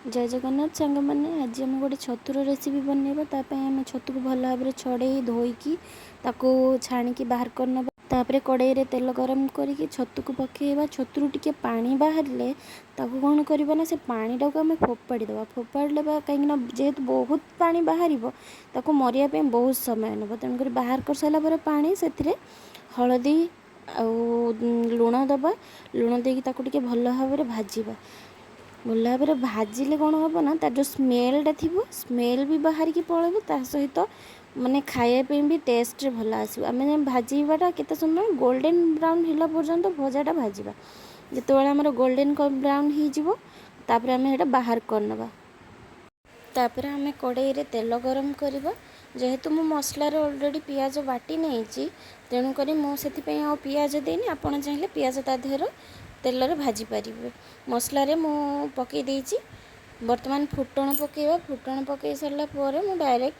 ଜୟ ଜଗନ୍ନାଥ ସାଙ୍ଗମାନେ, ଆଜି ଆମେ ଗୋଟେ ଛତୁର ରେସିପି ବନେଇବା। ତା ପାଇଁ ଆମେ ଛତୁକୁ ଭଲ ଭାବରେ ଛଡ଼େଇ ଧୋଇକି ତାକୁ ଛାଣିକି ବାହାର କରିନେବା। ତାପରେ କଡ଼େଇରେ ତେଲ ଗରମ କରିକି ଛତୁକୁ ପକାଇବା। ଛତୁରୁ ଟିକେ ପାଣି ବାହାରିଲେ ତାକୁ କ'ଣ କରିବା ନା, ସେ ପାଣିଟାକୁ ଆମେ ଫୋପାଡ଼ି ଦେବା। ଫୋପାଡ଼ିଲେ କାହିଁକିନା ଯେହେତୁ ବହୁତ ପାଣି ବାହାରିବ, ତାକୁ ମରିବା ପାଇଁ ବହୁତ ସମୟ ନେବ। ତେଣୁକରି ବାହାର କରିସାରିଲା ପରେ ପାଣି, ସେଥିରେ ହଳଦୀ ଆଉ ଲୁଣ ଦେବା। ଲୁଣ ଦେଇକି ତାକୁ ଟିକେ ଭଲ ଭାବରେ ଭାଜିବା। ଭଲ ଭାବରେ ଭାଜିଲେ କ'ଣ ହେବ ନା, ତାର ଯେଉଁ ସ୍ମେଲ୍ଟା ଥିବ, ସ୍ମେଲ୍ ବି ବାହାରିକି ପଳେଇବ, ତା ସହିତ ମାନେ ଖାଇବା ପାଇଁ ବି ଟେଷ୍ଟରେ ଭଲ ଆସିବ। ଆମେ ଭାଜିବାଟା କେତେ ସମୟ, ଗୋଲ୍ଡେନ୍ ବ୍ରାଉନ୍ ହେଲା ପର୍ଯ୍ୟନ୍ତ ଭଜାଟା ଭାଜିବା। ଯେତେବେଳେ ଆମର ଗୋଲ୍ଡେନ୍ ବ୍ରାଉନ୍ ହେଇଯିବ, ତାପରେ ଆମେ ସେଇଟା ବାହାର କରିନେବା। ତାପରେ ଆମେ କଡ଼େଇରେ ତେଲ ଗରମ କରିବା। ଯେହେତୁ ମୁଁ ମସଲାରେ ଅଲରେଡ଼ି ପିଆଜ ବାଟି ନେଇଛି, ତେଣୁକରି ମୁଁ ସେଥିପାଇଁ ଆଉ ପିଆଜ ଦେଇନି। ଆପଣ ଚାହିଁଲେ ପିଆଜ ତା ଦେହରେ ତେଲରେ ଭାଜି ପାରିବେ। ମସଲାରେ ମୁଁ ପକାଇ ଦେଇଛି। ବର୍ତ୍ତମାନ ଫୁଟଣ ପକାଇବା। ଫୁଟଣ ପକାଇ ସାରିଲା ପରେ ମୁଁ ଡାଇରେକ୍ଟ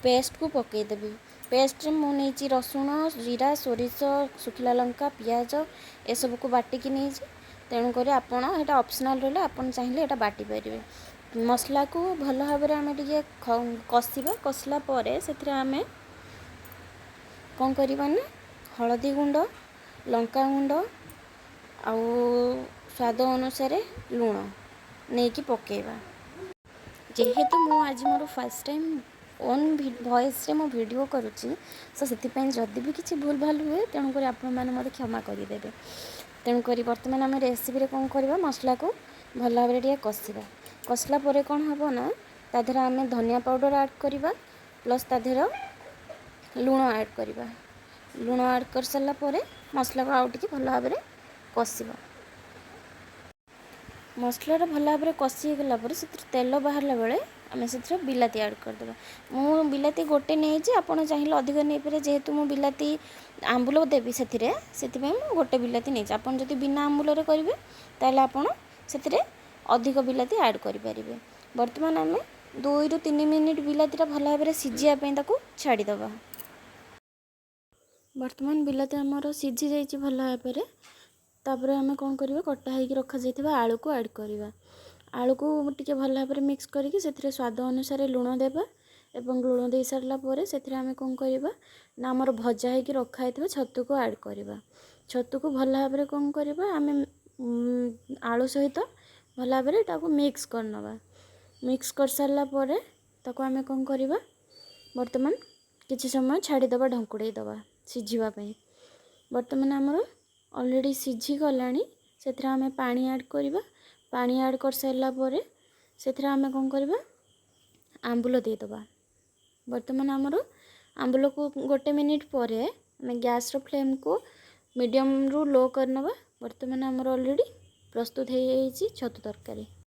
ପେଷ୍ଟକୁ ପକାଇଦେବି। ପେଷ୍ଟରେ ମୁଁ ନେଇଛି ରସୁଣ, ଜିରା, ସୋରିଷ, ଶୁଖିଲା ଲଙ୍କା, ପିଆଜ, ଏସବୁକୁ ବାଟିକି ନେଇଛି। ତେଣୁକରି ଆପଣ ଏଇଟା ଅପସନାଲ୍ ରହିଲା, ଆପଣ ଚାହିଁଲେ ଏଇଟା ବାଟି ପାରିବେ। ମସଲାକୁ ଭଲ ଭାବରେ ଆମେ ଟିକେ କଷିବା। କଷିଲା ପରେ ସେଥିରେ ଆମେ କ'ଣ କରିବା ନା, ହଳଦୀ ଗୁଣ୍ଡ, ଲଙ୍କା ଗୁଣ୍ଡ ଆଉ ସ୍ୱାଦ ଅନୁସାରେ ଲୁଣ ନେଇକି ପକାଇବା। ଯେହେତୁ ମୁଁ ଆଜି ମୋର ଫାର୍ଷ୍ଟ ଟାଇମ୍ ଓନ୍ ଭଏସ୍ରେ ମୁଁ ଭିଡ଼ିଓ କରୁଛି, ତ ସେଥିପାଇଁ ଯଦି ବି କିଛି ଭୁଲ ଭାଲ ହୁଏ, ତେଣୁକରି ଆପଣମାନେ ମୋତେ କ୍ଷମା କରିଦେବେ। ତେଣୁକରି ବର୍ତ୍ତମାନ ଆମେ ରେସିପିରେ କ'ଣ କରିବା? ମସଲାକୁ ଭଲ ଭାବରେ ଟିକେ କଷିବା। କଷିଲା ପରେ କ'ଣ ହେବ ନା, ତା ଦେହରେ ଆମେ ଧନିଆ ପାଉଡ଼ର ଆଡ଼୍ କରିବା, ପ୍ଲସ୍ ତା ଦେହରେ ଲୁଣ ଆଡ଼୍ କରିବା। ଲୁଣ ଆଡ଼୍ କରିସାରିଲା ପରେ ମସଲାକୁ ଆଉ ଟିକେ ଭଲ ଭାବରେ କଷିବା। ମସଲାଟା ଭଲ ଭାବରେ କଷି ହେଇଗଲା ପରେ, ସେଥିରୁ ତେଲ ବାହାରିଲା ବେଳେ ଆମେ ସେଥିରେ ବିଲାତି ଆଡ଼୍ କରିଦେବା। ମୁଁ ବିଲାତି ଗୋଟେ ନେଇଛି, ଆପଣ ଚାହିଁଲେ ଅଧିକ ନେଇପାରିବେ। ଯେହେତୁ ମୁଁ ବିଲାତି ଆମ୍ବୁଲ ଦେବି ସେଥିରେ, ସେଥିପାଇଁ ମୁଁ ଗୋଟେ ବିଲାତି ନେଇଛି। ଆପଣ ଯଦି ବିନା ଆମ୍ବୁଲରେ କରିବେ, ତାହେଲେ ଆପଣ ସେଥିରେ ଅଧିକ ବିଲାତି ଆଡ଼୍ କରିପାରିବେ। ବର୍ତ୍ତମାନ ଆମେ 2ରୁ 3 ମିନିଟ୍ ବିଲାତିଟା ଭଲ ଭାବରେ ସିଝିବା ପାଇଁ ତାକୁ ଛାଡ଼ିଦେବା। ବର୍ତ୍ତମାନ ବିଲାତି ଆମର ସିଝି ଯାଇଛି ଭଲ ଭାବରେ। ତାପରେ ଆମେ କ'ଣ କରିବା? କଟା ହେଇକି ରଖାଯାଇଥିବା ଆଳୁକୁ ଆଡ଼୍ କରିବା। ଆଳୁକୁ ଟିକେ ଭଲ ଭାବରେ ମିକ୍ସ କରିକି ସେଥିରେ ସ୍ୱାଦ ଅନୁସାରେ ଲୁଣ ଦେବା ଏବଂ ଲୁଣ ଦେଇ ସାରିଲା ପରେ ସେଥିରେ ଆମେ କ'ଣ କରିବା ନା, ଆମର ଭଜା ହେଇକି ରଖା ହେଇଥିବା ଛତୁକୁ ଆଡ଼୍ କରିବା। ଛତୁକୁ ଭଲ ଭାବରେ କ'ଣ କରିବା, ଆମେ ଆଳୁ ସହିତ ଭଲ ଭାବରେ ତାକୁ ମିକ୍ସ କରିନେବା। ମିକ୍ସ କରିସାରିଲା ପରେ ତାକୁ ଆମେ କ'ଣ କରିବା? ବର୍ତ୍ତମାନ କିଛି ସମୟ ଛାଡ଼ିଦେବା, ଢଙ୍କୁଡ଼େଇ ଦେବା ସିଝିବା ପାଇଁ। ବର୍ତ୍ତମାନ ଆମର ଅଲରେଡ଼ି ସିଝିଗଲାଣି। ସେଥିରେ ଆମେ ପାଣି ଆଡ଼୍ କରିବା। ପାଣି ଆଡ଼୍ କରିସାରିଲା ପରେ ସେଥିରେ ଆମେ କ'ଣ କରିବା? ଆମ୍ବୁଲ ଦେଇଦେବା। ବର୍ତ୍ତମାନ ଆମର ଆମ୍ବୁଲକୁ ଗୋଟେ ମିନିଟ୍ ପରେ ଆମେ ଗ୍ୟାସ୍ର ଫ୍ଲେମ୍କୁ ମିଡ଼ିୟମ୍ରୁ ଲୋ କରିନେବା। ବର୍ତ୍ତମାନ ଆମର ଅଲରେଡ଼ି ପ୍ରସ୍ତୁତ ହେଇଯାଇଛି ଛତୁ ତରକାରୀ।